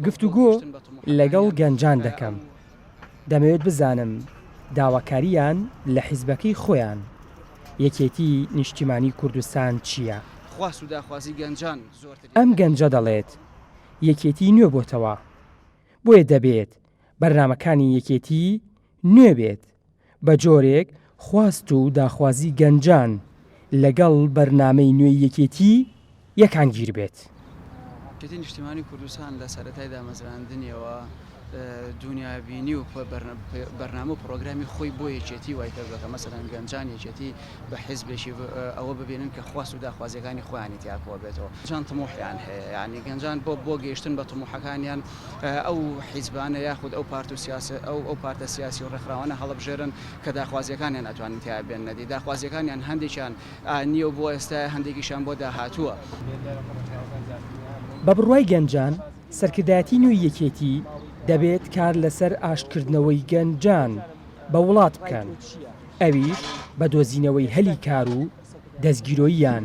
گفتوگۆ لەگەڵ گەنجان دەکەم، دەمەوێت بزانم داواکارییان لە حیزبەکەی خۆیان، یەکێتی نیشتیمانی کوردستان چییە؟ ئەم گەنجە دەڵێت، یەکێتی نوێ بۆتەوە، بۆیە دەبێت بەرنامەکانی یەکێتی نوێ بێت، بە جۆرێک خواست و داخوازی گەنجان لەگەڵ بەرنامەی نوێی یەکێتی یەکانگیر بێت. یەکێتی نیشتیمانی کوردستان لە سەرەتای دامەزراندنیەوە دونیابینی و بەرنامە و پڕۆگرامی خۆی بۆ یەکێتی وای کردووە کە مەسەلەن گەنجان یەکێتی بە حیزبێکی ئەوە ببینن کە خواست و داخوازیەکانی خۆیانی تیا کۆبێتەوە. گەنجان تموحیان هەیە یانی گەنجان بۆ بۆ گەیشتن بە تموحەکانیان ئەو حیزبانە یاخود ئەو پارت و سیاسی ئەو ئەو پارتە سیاسی و ڕێکخراوانە هەڵبژێرن کە داخوازیەکانیان ئەتوانن تیا بێننە دی. داخوازیەکانیان هەندێکیان نییە و بۆ ئێستایە هەندێکیشیان بۆ داهاتووە. بە بڕوای گەنجان، سەرکردایەتی نوێی یەکێتی دەبێت کار لەسەر ئاشتکردنەوەی گەنجان بە وڵات بکەن، ئەویش بە دۆزینەوەی هەلی کار و دەستگیرۆییان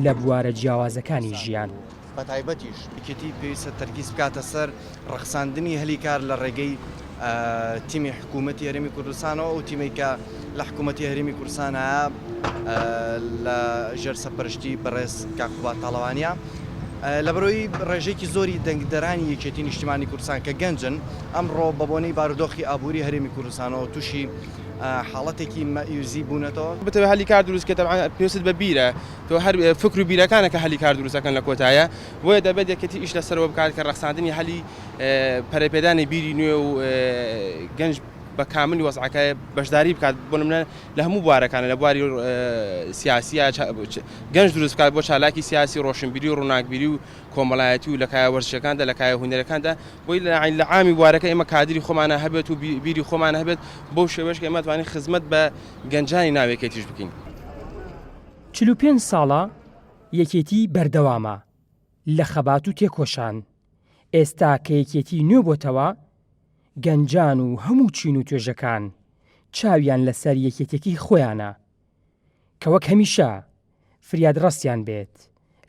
لە بوارە جیاوازەکانی ژیان. بەتایبەتیش یەکێتی پێویستە تەرکیز بکاتە سەر ڕەخساندنی هەلی کار لە ڕێگەی تیمی حکوومەتی هەرێمی کوردستانەوە، ئەو تیمەی کە لە حکوومەتی هەرێمی کوردستانایە لە ژێر سەرپەرشتی بەڕێز کاک قوباد تاڵەبانییە. لەبەرئەوەی ڕێژەیەکی زۆری دەنگدەرانی یەکێتی نیشتیمانی کوردستان کە گەنجن، ئەمڕۆ بەبۆنەی بارودۆخی ئابووری هەرێمی کوردستانەوە تووشی حاڵەتێکی مەئیوزی بوونەتەوە. بتەوێت هەلی کار دروست بکەیت تەبعەن پێویستت بە بیرە، تۆ هەر فکر و بیرەکانە کە هەلی کار دروست ئەکەن لە کۆتایە، بۆیە دەبێت یەکێتی ئیش لەسەرەوە بکات کە ڕەخساندنی هەلی پەرەپێدانی بیری نوێ و گەنج بە کاملی وەزعەکە بەشداری بکات بۆ نمونە لە هەموو بوارەکانە لە بواری سیاسیە گەنج دروست بکات بۆ چالاکی سیاسی ڕۆشنبیری و ڕووناکبیری و کۆمەڵایەتی و لە کایە وەرزشەکاندا لە کایە هونەرەکاندا بۆی لە عامی بوارەکە ئێمە کادری خۆمانە هەبێت و بیری خۆمانە هەبێت بەو شێوەیەش کە ئێمە توانین خزمەت بە گەنجانی ناو یەکێتیش بکەین. 45 ساڵە یەکێتی بەردەوامە لە خەبات و تێکۆشان، ئێستا کە یەکێتی نوێ بۆتەوە، گەنجان و هەموو چین و توێژەکان چاویان لەسەر یەکێتیەکەی خۆیانە کە وەک هەمیشە فریادڕەسیان بێت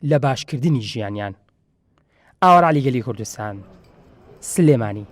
لە باشکردنی ژیانیان. ئاوار عەلی گەلی کوردستان، سلێمانی.